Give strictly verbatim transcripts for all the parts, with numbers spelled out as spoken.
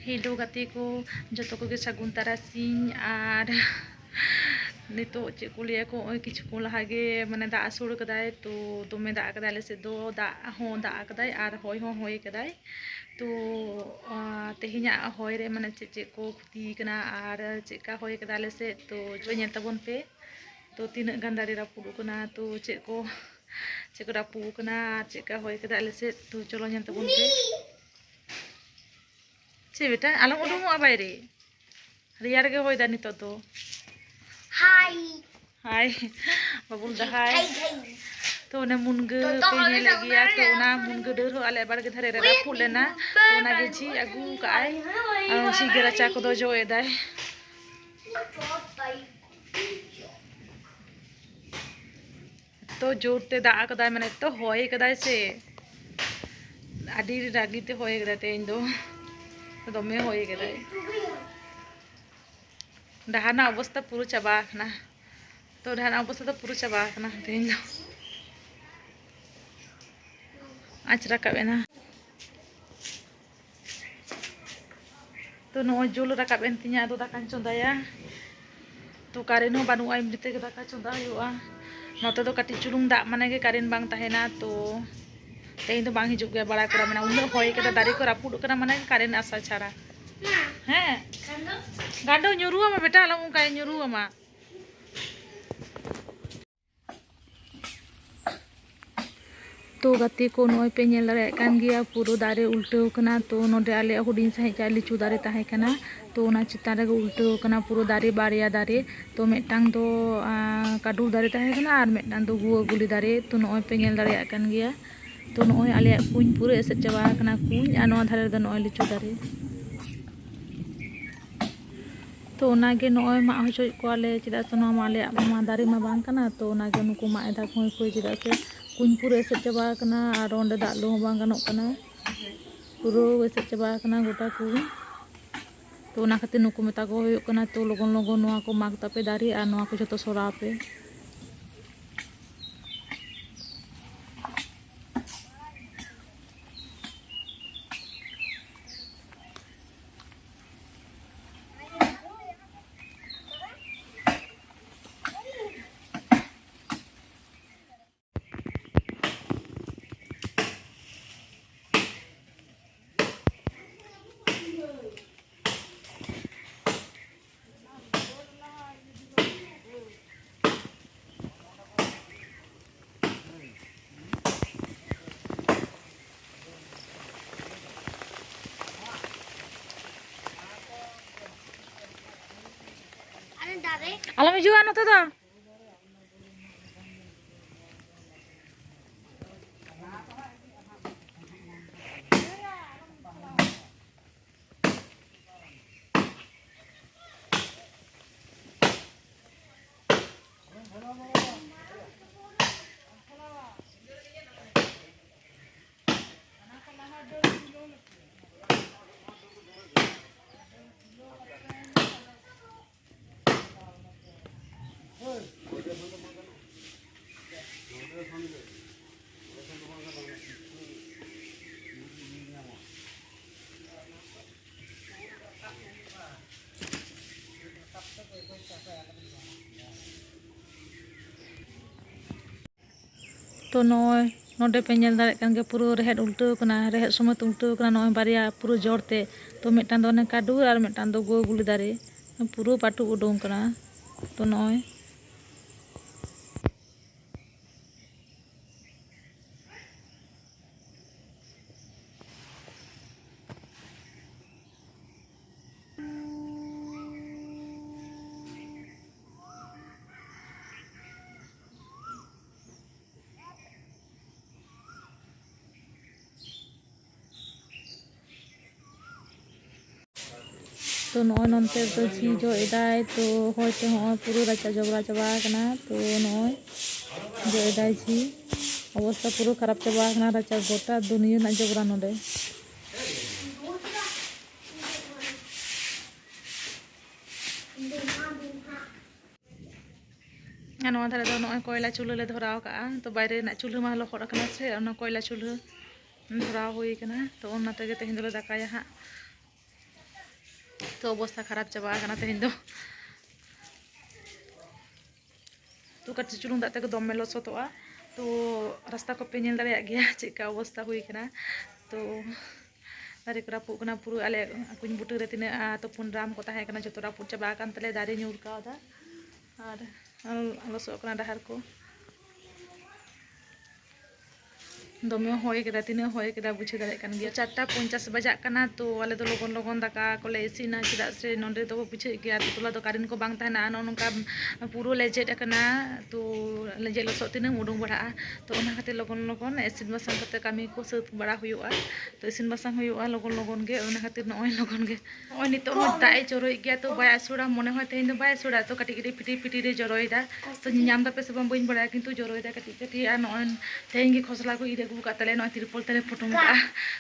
Hello ᱜᱟᱛᱮ ᱠᱚ, ᱡᱚᱛᱚ ᱠᱚᱜᱮ ᱥᱟᱹᱜᱩᱱ ᱛᱟᱨᱟᱥᱤᱧ᱾ ᱟᱨ ᱱᱤᱛᱚᱜ ᱪᱮᱫ ᱠᱚ ᱞᱟᱹᱭᱟ ᱠᱚ, ᱱᱚᱜᱼᱚᱭ ᱠᱤᱪᱷᱩ ᱠᱷᱚᱱ ᱞᱟᱦᱟ ᱜᱮ ᱢᱟᱱᱮ ᱫᱟᱜ ᱟᱹᱥᱩᱲ ᱠᱟᱫᱟᱭ, ᱛᱚ ᱫᱚᱢᱮ ᱫᱟᱜ ᱠᱟᱫᱟᱭ ᱟᱞᱮ ᱥᱮᱫ ᱫᱚ, ᱫᱟᱜ ᱦᱚᱸ ᱫᱟᱜ ᱠᱟᱫᱟᱭ ᱟᱨ ᱦᱚᱭ ᱦᱚᱸ ᱦᱚᱭ ᱠᱟᱫᱟᱭ᱾ ᱛᱚ ᱟᱸ, ᱛᱮᱦᱮᱧᱟᱜ ᱦᱚᱭ ᱨᱮ ᱢᱟᱱᱮ ᱪᱮᱫ ᱪᱮᱫ ᱠᱚ ᱠᱷᱚᱛᱤ ᱠᱟᱱᱟ ᱟᱨ ᱪᱮᱫ ᱞᱮᱠᱟ ᱦᱚᱭ ᱠᱟᱫᱟ ᱟᱞᱮ ᱥᱮᱫ, ᱛᱚ ᱪᱚ ᱧᱮᱞ ᱛᱟᱵᱚᱱ ᱯᱮ᱾ ᱛᱚ ᱛᱤᱱᱟᱹᱜ ᱜᱟᱱ ᱫᱟᱨᱮ ᱨᱟᱹᱯᱩᱫ ᱠᱟᱱᱟ, ᱛᱚ ᱪᱮᱫ ᱠᱚ ᱪᱮᱫ ᱠᱚ ᱨᱟᱹᱯᱩᱫ ᱠᱟᱱᱟ ᱟᱨ ᱪᱮᱫ ᱞᱮᱠᱟ ᱦᱚᱭ ᱠᱟᱫᱟ ᱟᱞᱮ ᱥᱮᱫ, ᱛᱚ ᱪᱚᱞᱚ ᱧᱮᱞ ᱛᱟᱵᱚᱱ ᱯᱮ᱾ ᱪᱮᱫ ᱵᱮᱴᱟ, ᱟᱞᱚᱢ ᱩᱰᱩᱝᱚᱜᱼᱟ ᱵᱟᱭᱨᱮ, ᱨᱮᱭᱟᱲ ᱜᱮ ᱦᱚᱭ ᱫᱟ ᱱᱤᱛᱚᱜ ᱫᱚ᱾ ᱦᱟᱭ᱾ ᱦᱟᱭ, ᱵᱟᱵᱩᱞ ᱫᱟ ᱦᱟᱭ᱾ ᱦᱟᱭ, ᱦᱟᱭ᱾ ᱛᱚ ᱚᱱᱮ ᱢᱩᱱᱜᱟᱹ ᱛᱚ, ᱛᱚ, ᱯᱮ ᱦᱚᱞᱮ ᱧᱮᱞᱮᱫ ᱜᱮᱭᱟ, ᱛᱚ ᱚᱱᱟ ᱢᱩᱱᱜᱟᱹ ᱰᱟᱹᱨ ᱦᱚᱸ ᱟᱞᱮ ᱵᱟᱲᱜᱮ ᱫᱷᱟᱨᱮ ᱨᱮ ᱨᱟᱹᱯᱩᱫ ᱞᱮᱱᱟ, ᱛᱚ ᱚᱱᱟ ᱜᱮ ᱡᱷᱤᱡ ᱟᱹᱜᱩ ᱠᱟᱜᱼᱟᱭ᱾ ᱟᱨ ᱥᱤᱸᱜᱟᱹ ᱨᱟᱪᱟ ᱠᱚᱫᱚ ᱡᱚ ᱮᱫᱟᱭ᱾ ᱮᱛᱚ ᱡᱳᱨ ᱛᱮ ᱫᱟᱜ ᱟᱠᱟᱫᱟᱭ, ᱢᱟᱱᱮ ᱮᱛᱚ ᱦᱚᱭ ᱠᱟᱫᱟᱭ ᱥᱮ, ᱟᱹᱰᱤ ᱨᱟᱹᱜᱤ ᱛᱮ ᱦᱚᱭ ᱠᱟᱫᱟᱭ ᱛᱮᱦᱮᱧ ᱫᱚ, ᱫᱚᱢᱮ ᱦᱚᱭ ᱠᱟᱫᱟᱭ᱾ ᱰᱟᱦᱟᱨ ᱨᱮᱱᱟᱜ ᱚᱵᱚᱥᱛᱟ ᱯᱩᱨᱟᱹ ᱪᱟᱵᱟ ᱟᱠᱟᱱᱟ, ᱛᱚ ᱰᱟᱦᱟᱨ ᱨᱮᱱᱟᱜ ᱚᱵᱚᱥᱛᱟ ᱫᱚ ᱯᱩᱨᱟᱹ ᱪᱟᱵᱟ ᱟᱠᱟᱱᱟ ᱛᱮᱦᱮᱧ ᱫᱚ, ᱟᱸᱪ ᱨᱟᱠᱟᱵ ᱮᱱᱟ᱾ ᱛᱚ ᱱᱚᱜᱼᱚᱭ ᱡᱩᱞ ᱨᱟᱠᱟᱵ ᱮᱱ ᱛᱤᱧᱟ, ᱟᱫᱚ ᱫᱟᱠᱟᱧ ᱪᱚᱸᱫᱟᱭᱟ᱾ ᱛᱚ ᱠᱟᱨᱮᱱ ᱦᱚᱸ ᱵᱟᱹᱱᱩᱜᱼᱟ, ᱮᱢᱱᱤ ᱛᱮᱜᱮ ᱫᱟᱠᱟ ᱪᱚᱸᱫᱟ ᱦᱩᱭᱩᱜᱼᱟ᱾ ᱱᱚᱛᱮ ᱫᱚ ᱠᱟᱹᱴᱤᱡ ᱪᱩᱞᱩᱝ ᱫᱟᱜ ᱢᱟᱱᱮ ᱜᱮ ᱠᱟᱨᱮᱱ ᱵᱟᱝ ᱛᱟᱦᱮᱱᱟ, ᱛᱚ ᱛᱮᱦᱮᱧ ᱫᱚ ᱵᱟᱝ ᱦᱤᱡᱩᱜ ᱜᱮᱭᱟ ᱵᱟᱲᱟ ᱠᱚᱨᱟ, ᱢᱟᱱᱮ ᱩᱱᱟᱹᱜ ᱦᱚᱭ ᱠᱟᱫᱟ, ᱫᱟᱨᱮ ᱠᱚ ᱨᱟᱹᱯᱩᱫ ᱠᱟᱱᱟ, ᱢᱟᱱᱮ ᱠᱟᱨᱮᱱ ᱟᱥᱟ ᱪᱷᱟᱲᱟ᱾ ᱦᱮᱸ, ᱜᱟᱸᱰᱚ ᱧᱩᱨᱩ ᱟᱢᱟ ᱵᱮᱴᱟ, ᱟᱞᱚᱢ ᱚᱱᱠᱟᱭᱟ, ᱧᱩᱨᱩ ᱟᱢᱟ᱾ ᱛᱚ ᱜᱟᱛᱮ ᱠᱚ, ᱱᱚᱜᱼᱚᱭ ᱯᱮ ᱧᱮᱞ ᱫᱟᱲᱮᱭᱟᱜ ᱠᱟᱱ ᱜᱮᱭᱟ, ᱯᱩᱨᱟᱹ ᱫᱟᱨᱮ ᱩᱞᱴᱟᱹᱣ ᱠᱟᱱᱟ᱾ ᱛᱚ ᱱᱚᱰᱮ ᱟᱞᱮᱭᱟᱜ ᱦᱩᱰᱤᱧ ᱥᱟᱺᱦᱤᱡ ᱡᱟᱦᱟᱸ ᱞᱤᱪᱩ ᱫᱟᱨᱮ ᱛᱟᱦᱮᱸ ᱠᱟᱱᱟ, ᱛᱚ ᱚᱱᱟ ᱪᱮᱛᱟᱱ ᱨᱮᱜᱮ ᱩᱞᱴᱟᱹᱣ ᱠᱟᱱᱟ ᱯᱩᱨᱟᱹ ᱫᱟᱨᱮ, ᱵᱟᱨᱭᱟ ᱫᱟᱨᱮ᱾ ᱛᱚ ᱢᱤᱫᱴᱟᱝ ᱫᱚ, ᱟᱸ, ᱠᱟᱹᱰᱩᱞ ᱫᱟᱨᱮ ᱛᱟᱦᱮᱸ ᱠᱟᱱᱟ ᱟᱨ ᱢᱤᱫᱴᱟᱝ ᱫᱚ ᱜᱩᱣᱟᱹ ᱜᱩᱞᱤ ᱫᱟᱨᱮ᱾ ᱛᱚ ᱱᱚᱜᱼᱚᱭ ᱯᱮ ᱧᱮᱞ ᱫᱟᱲᱮᱭᱟᱜ ᱠᱟᱱ ᱜᱮᱭᱟ᱾ ᱛᱚ ᱱᱚᱜᱼᱚᱭ ᱟᱞᱮᱭᱟᱜ ᱠᱩᱧ ᱯᱩᱨᱟᱹ ᱮᱥᱮᱫ ᱪᱟᱵᱟ ᱟᱠᱟᱱᱟ, ᱠᱩᱧ, ᱟᱨ ᱱᱚᱣᱟ ᱫᱷᱟᱨᱮ ᱨᱮᱫᱚ ᱱᱚᱜᱼᱚᱭ ᱞᱤᱪᱩ ᱫᱟᱨᱮ᱾ ᱛᱚ ᱚᱱᱟᱜᱮ ᱱᱚᱜᱼᱚᱭ ᱢᱟᱜ ᱦᱚᱪᱚᱭᱮᱫ ᱠᱚᱣᱟᱞᱮ, ᱪᱮᱫᱟᱜ ᱥᱮ ᱱᱚᱣᱟ ᱢᱟ ᱟᱞᱮᱭᱟᱜ ᱢᱟ ᱫᱟᱨᱮ ᱢᱟ ᱵᱟᱝ ᱠᱟᱱᱟ᱾ ᱛᱚ ᱚᱱᱟᱜᱮ ᱱᱩᱠᱩ ᱢᱟᱜ ᱮᱫᱟ ᱠᱚ ᱠᱷᱩᱸᱭ ᱠᱷᱩᱸᱭ, ᱪᱮᱫᱟᱜ ᱥᱮ ᱠᱩᱧ ᱯᱩᱨᱟᱹ ᱮᱥᱮᱫ ᱪᱟᱵᱟ ᱟᱠᱟᱱᱟ ᱟᱨ ᱚᱸᱰᱮ ᱫᱟᱜ ᱞᱩ ᱦᱚᱸ ᱵᱟᱝ ᱜᱟᱱᱚᱜ ᱠᱟᱱᱟ, ᱯᱩᱨᱟᱹ ᱮᱥᱮᱫ ᱪᱟᱵᱟ ᱟᱠᱟᱱᱟ ᱜᱚᱴᱟ ᱠᱩᱧ᱾ ᱛᱚ ᱚᱱᱟ ᱠᱷᱟᱹᱛᱤᱨ ᱱᱩᱠᱩ ᱢᱮᱛᱟ ᱠᱚ ᱦᱩᱭᱩᱜ ᱠᱟᱱᱟ, ᱛᱚ ᱞᱚᱜᱚᱱ ᱞᱚᱜᱚᱱ ᱱᱚᱣᱟ ᱠᱚ ᱢᱟᱜᱽ ᱛᱟᱯᱮ ᱫᱟᱨᱮ ᱟᱨ ᱱᱚᱣᱟ ᱠᱚ ᱡᱷᱚᱛᱚ ᱥᱚᱨᱟᱣ ᱯᱮ᱾ ᱟᱞᱚᱢ ᱦᱤᱡᱩᱜᱼᱟ ᱱᱚᱛᱮ ᱫᱚ᱾ ᱛᱚ ᱱᱚᱜᱼᱚᱭ ᱱᱚᱰᱮ ᱯᱮ ᱧᱮᱞ ᱫᱟᱲᱮᱭᱟᱜ ᱠᱟᱱ ᱜᱮᱭᱟ, ᱯᱩᱨᱟᱹ ᱨᱮᱦᱮᱫ ᱩᱞᱴᱟᱹᱣ ᱠᱟᱱᱟ, ᱨᱮᱦᱮᱫ ᱥᱚᱢᱮᱛ ᱩᱞᱴᱟᱹᱣ ᱠᱟᱱᱟ ᱱᱚᱜᱼᱚᱭ ᱵᱟᱨᱭᱟ ᱯᱩᱨᱟᱹ ᱡᱚᱲ ᱛᱮ᱾ ᱛᱚ ᱢᱤᱫᱴᱟᱝ ᱫᱚ ᱚᱱᱮ ᱠᱟᱹᱰᱩ ᱟᱨ ᱢᱤᱫᱴᱟᱝ ᱫᱚ ᱜᱳ ᱜᱩᱞᱤ ᱫᱟᱨᱮ, ᱯᱩᱨᱟᱹ ᱯᱟᱹᱴᱩᱵ ᱩᱰᱩᱝ ᱠᱟᱱᱟ᱾ ᱛᱚ ᱱᱚᱜᱼᱚᱭ ᱛᱚ ᱱᱚᱜᱼᱚᱭ ᱱᱚᱱᱛᱮ ᱫᱚ ᱡᱷᱤ ᱡᱚᱜ ᱮᱫᱟᱭ, ᱛᱚ ᱦᱚᱭ ᱛᱮ ᱦᱚᱸᱜᱼᱚᱭ ᱯᱩᱨᱟᱹ ᱨᱟᱪᱟ ᱡᱚᱵᱽᱨᱟ ᱪᱟᱵᱟ ᱟᱠᱟᱱᱟ᱾ ᱛᱚ ᱱᱚᱜᱼᱚᱭ ᱡᱚᱜ ᱮᱫᱟᱭ ᱡᱷᱤ, ᱚᱵᱚᱥᱛᱟ ᱯᱩᱨᱟᱹ ᱠᱷᱟᱨᱟᱯ ᱪᱟᱵᱟ ᱟᱠᱟᱱᱟ, ᱨᱟᱪᱟ ᱜᱚᱴᱟ ᱫᱩᱱᱤᱭᱟᱹ ᱨᱮᱱᱟᱜ ᱡᱚᱵᱽᱨᱟ ᱱᱚᱰᱮ᱾ ᱟᱨ ᱱᱚᱣᱟ ᱫᱷᱟᱨᱮ ᱫᱚ ᱱᱚᱜᱼᱚᱭ ᱠᱚᱭᱞᱟ ᱪᱩᱞᱦᱟᱹ ᱞᱮ ᱫᱷᱚᱨᱟᱣ ᱠᱟᱜᱼᱟ᱾ ᱛᱚ ᱵᱟᱭᱨᱮ ᱨᱮᱱᱟᱜ ᱪᱩᱞᱦᱟᱹ ᱢᱟ ᱞᱚᱦᱚᱫ ᱟᱠᱟᱱᱟ ᱥᱮ, ᱚᱱᱟ ᱠᱚᱭᱞᱟ ᱪᱩᱞᱦᱟᱹ ᱫᱷᱚᱨᱟᱣ ᱦᱩᱭ ᱠᱟᱱᱟ᱾ ᱛᱚ ᱚᱱᱟ ᱛᱮᱜᱮ ᱛᱮᱦᱮᱧ ᱫᱚᱞᱮ ᱫᱟᱠᱟᱭᱟ ᱦᱟᱸᱜ᱾ ᱛᱚ ᱚᱵᱚᱥᱛᱟ ᱠᱷᱟᱨᱟᱯ ᱪᱟᱵᱟ ᱟᱠᱟᱱᱟ ᱛᱮᱦᱮᱧ ᱫᱚ᱾ ᱛᱚ ᱠᱟᱹᱴᱤᱡ ᱪᱩᱞᱩᱝ ᱫᱟᱜ ᱛᱮᱜᱮ ᱫᱚᱢᱮ ᱞᱚᱥᱚᱫᱚᱜᱼᱟ᱾ ᱛᱚ ᱨᱟᱥᱛᱟ ᱠᱚᱯᱮ ᱧᱮᱞ ᱫᱟᱲᱮᱭᱟᱜ ᱜᱮᱭᱟ ᱪᱮᱫᱠᱟ ᱚᱵᱚᱥᱛᱟ ᱦᱩᱭ ᱠᱟᱱᱟ᱾ ᱛᱚ ᱫᱟᱨᱮ ᱠᱚ ᱨᱟᱹᱯᱩᱫ ᱠᱟᱱᱟ ᱯᱩᱨᱟᱹ᱾ ᱟᱞᱮ ᱠᱩᱧ ᱵᱩᱴᱟᱹ ᱨᱮ ᱛᱤᱱᱟᱹᱜ, ᱟ, ᱛᱩᱯᱩᱱ ᱰᱨᱟᱢ ᱠᱚ ᱛᱟᱦᱮᱸ ᱠᱟᱱᱟ, ᱡᱚᱛᱚ ᱨᱟᱹᱯᱩᱫ ᱪᱟᱵᱟ ᱟᱠᱟᱱ ᱛᱟᱞᱮᱭᱟ, ᱫᱟᱨᱮ ᱧᱩᱨ ᱠᱟᱣᱫᱟ ᱟᱨ ᱞᱚᱥᱚᱫ ᱠᱟᱱᱟ ᱰᱟᱦᱟᱨ ᱠᱚ᱾ ᱫᱚᱢᱮ ᱦᱚᱭ ᱠᱮᱫᱟ, ᱛᱤᱱᱟᱹᱜ ᱦᱚᱭ ᱠᱮᱫᱟ ᱵᱩᱡᱷᱟᱹᱣ ᱫᱟᱲᱮᱭᱟᱜ ᱠᱟᱱ ᱜᱮᱭᱟ᱾ ᱪᱟᱨᱴᱟ ᱯᱚᱧᱪᱟᱥ ᱵᱟᱡᱟᱜ ᱠᱟᱱᱟ, ᱛᱚ ᱟᱞᱮ ᱫᱚ ᱞᱚᱜᱚᱱ ᱞᱚᱜᱚᱱ ᱫᱟᱠᱟ ᱠᱚᱞᱮ ᱤᱥᱤᱱᱟ, ᱪᱮᱫᱟᱜ ᱥᱮ ᱱᱚᱸᱰᱮ ᱫᱚ ᱵᱩᱡᱷᱟᱹᱜ ᱜᱮᱭᱟ, ᱟᱹᱛᱩ ᱴᱚᱞᱟ ᱫᱚ ᱠᱟᱨᱮᱱᱴ ᱠᱚ ᱵᱟᱝ ᱛᱟᱦᱮᱱᱟ᱾ ᱱᱚᱜᱼᱚ ᱱᱚᱝᱠᱟ ᱯᱩᱨᱟᱹ ᱞᱮᱸᱡᱮᱫ ᱟᱠᱟᱱᱟ, ᱛᱚ ᱞᱮᱸᱡᱮᱫ ᱞᱚᱥᱚᱫ ᱛᱤᱱᱟᱹᱜ ᱩᱰᱩᱝ ᱵᱟᱲᱟᱜᱼᱟ᱾ ᱛᱚ ᱚᱱᱟ ᱠᱷᱟᱹᱛᱤᱨ ᱞᱚᱜᱚᱱ ᱞᱚᱜᱚᱱ ᱤᱥᱤᱱ ᱵᱟᱥᱟᱝ ᱠᱟᱛᱮ ᱠᱟᱹᱢᱤ ᱠᱚ ᱥᱟᱹᱛ ᱵᱟᱲᱟ ᱦᱩᱭᱩᱜᱼᱟ᱾ ᱛᱚ ᱤᱥᱤᱱ ᱵᱟᱥᱟᱝ ᱦᱩᱭᱩᱜᱼᱟ ᱞᱚᱜᱚᱱ ᱞᱚᱜᱚᱱ ᱜᱮ, ᱚᱱᱟ ᱠᱷᱟᱹᱛᱤᱨ ᱱᱚᱜᱼᱚᱭ ᱞᱚᱜᱚᱱ ᱜᱮ᱾ ᱱᱚᱜᱼᱚᱭ ᱱᱤᱛᱚᱜ ᱦᱚᱸ ᱫᱟᱜ ᱮ ᱡᱚᱨᱚᱭᱮᱫ ᱜᱮᱭᱟ, ᱛᱚ ᱵᱟᱭ ᱟᱹᱥᱩᱲᱟ, ᱢᱚᱱᱮ ᱦᱚᱭ ᱛᱮᱦᱮᱧ ᱫᱚ ᱵᱟᱭ ᱟᱹᱥᱩᱲᱟ, ᱛᱚ ᱠᱟᱹᱴᱤᱡ ᱠᱟᱹᱴᱤᱡ ᱯᱷᱤᱴᱤᱨ ᱯᱷᱤᱴᱤᱨ ᱮ ᱡᱚᱨᱚᱭᱮᱫᱟ᱾ ᱛᱚ ᱧᱮᱧᱟᱢ ᱫᱟᱯᱮ ᱥᱮ ᱵᱟᱝ ᱵᱟᱹᱧ ᱵᱟᱲᱟᱭᱟ, ᱠᱤᱱᱛᱩ ᱡᱚᱨᱚᱭᱮᱫᱟ ᱠᱟᱹᱴᱤᱡ ᱠᱟᱹᱴᱤᱡ᱾ ᱟᱨ ᱱᱚᱜᱼᱚᱭ ᱛᱮᱦᱮᱧ ᱜᱮ ᱠᱷᱚᱥᱞᱟ ᱠᱚ ᱤᱨ ᱟᱹᱜᱩ ᱠᱟᱜ ᱛᱟᱞᱮᱭᱟ, ᱱᱚᱜᱼᱚᱭ ᱛᱤᱨᱯᱚᱞ ᱛᱮᱞᱮ ᱯᱚᱴᱚᱢ ᱠᱟᱜᱼᱟ᱾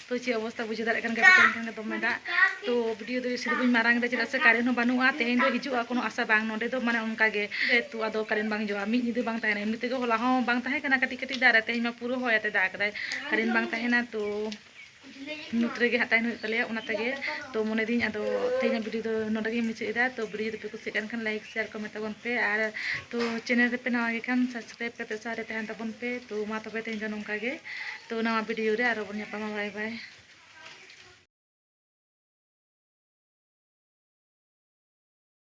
ᱛᱚ ᱪᱮᱫ ᱚᱵᱚᱥᱛᱟ ᱵᱩᱡᱷᱟᱹᱣ ᱫᱟᱲᱮᱭᱟᱜ ᱠᱟᱱ ᱜᱮᱭᱟ ᱯᱮ, ᱛᱮᱦᱮᱧ ᱠᱷᱟᱱ ᱜᱮ ᱫᱚᱢᱮ ᱫᱟᱜ᱾ ᱛᱚ ᱵᱷᱤᱰᱤᱭᱳ ᱫᱚ ᱵᱮᱥᱤ ᱫᱚ ᱵᱟᱹᱧ ᱢᱟᱨᱟᱝ ᱮᱫᱟ, ᱪᱮᱫᱟᱜ ᱥᱮ ᱠᱟᱨᱮᱱᱴ ᱦᱚᱸ ᱵᱟᱹᱱᱩᱜᱼᱟ, ᱛᱮᱦᱮᱧ ᱫᱚ ᱦᱤᱡᱩᱜᱼᱟ ᱠᱳᱱᱳ ᱟᱥᱟ ᱵᱟᱝ᱾ ᱱᱚᱸᱰᱮ ᱫᱚ ᱢᱟᱱᱮ ᱚᱱᱠᱟ ᱜᱮ, ᱛᱚ ᱟᱫᱚ ᱠᱟᱨᱮᱱᱴ ᱵᱟᱝ ᱦᱤᱡᱩᱜᱼᱟ, ᱢᱤᱫ ᱧᱤᱫᱟᱹ ᱵᱟᱝ ᱛᱟᱦᱮᱱᱟ᱾ ᱮᱢᱱᱤ ᱛᱮᱜᱮ ᱦᱚᱞᱟ ᱦᱚᱸ ᱵᱟᱝ ᱛᱟᱦᱮᱸ ᱠᱟᱱᱟ, ᱠᱟᱹᱴᱤᱡ ᱠᱟᱹᱴᱤᱡ ᱫᱟᱜ ᱨᱮ, ᱛᱮᱦᱮᱧ ᱢᱟ ᱯᱩᱨᱟᱹ ᱦᱚᱭ ᱟᱛᱮ ᱫᱟᱜ ᱠᱟᱫᱟᱭ, ᱠᱟᱨᱮᱱᱴ ᱵᱟᱝ ᱛᱟᱦᱮᱱᱟ᱾ ᱛᱚ ᱧᱩᱛ ᱨᱮᱜᱮ ᱦᱟᱸᱜ ᱛᱟᱦᱮᱱ ᱦᱩᱭᱩᱜ ᱛᱟᱞᱮᱭᱟ᱾ ᱚᱱᱟ ᱛᱮᱜᱮ ᱛᱚ ᱢᱚᱱᱮᱫᱤᱧ ᱟᱫᱚ ᱛᱮᱦᱮᱧᱟᱜ ᱵᱷᱤᱰᱤᱭᱳ ᱫᱚ ᱱᱚᱰᱮ ᱜᱤᱧ ᱢᱩᱪᱟᱹᱫ ᱮᱫᱟ᱾ ᱛᱚ ᱵᱷᱤᱰᱤᱭᱳ ᱡᱩᱫᱤ ᱯᱮ ᱠᱩᱥᱤᱭᱟᱜ ᱠᱟᱱ ᱠᱷᱟᱱ ᱞᱟᱭᱤᱠ ᱥᱮᱭᱟᱨ ᱠᱚᱢᱮᱱᱴ ᱛᱟᱵᱚᱱ ᱯᱮ, ᱟᱨ ᱛᱚ ᱪᱮᱱᱮᱞ ᱨᱮᱯᱮ ᱱᱟᱣᱟ ᱜᱮ ᱠᱷᱟᱱ ᱥᱟᱵᱥᱠᱨᱟᱭᱤᱵ ᱠᱟᱛᱮ ᱥᱟᱶ ᱨᱮ ᱛᱟᱦᱮᱱ ᱛᱟᱵᱚᱱ ᱯᱮ᱾ ᱛᱚ ᱢᱟ ᱛᱚᱵᱮ ᱛᱮᱦᱮᱧ ᱫᱚ ᱱᱚᱝᱠᱟ ᱜᱮ, ᱛᱚ ᱱᱟᱣᱟ ᱵᱷᱤᱰᱤᱭᱳ ᱨᱮ ᱟᱨᱚ ᱵᱚᱱ ᱧᱟᱯᱟᱢᱟ᱾ ᱵᱟᱭ ᱵᱟᱭ᱾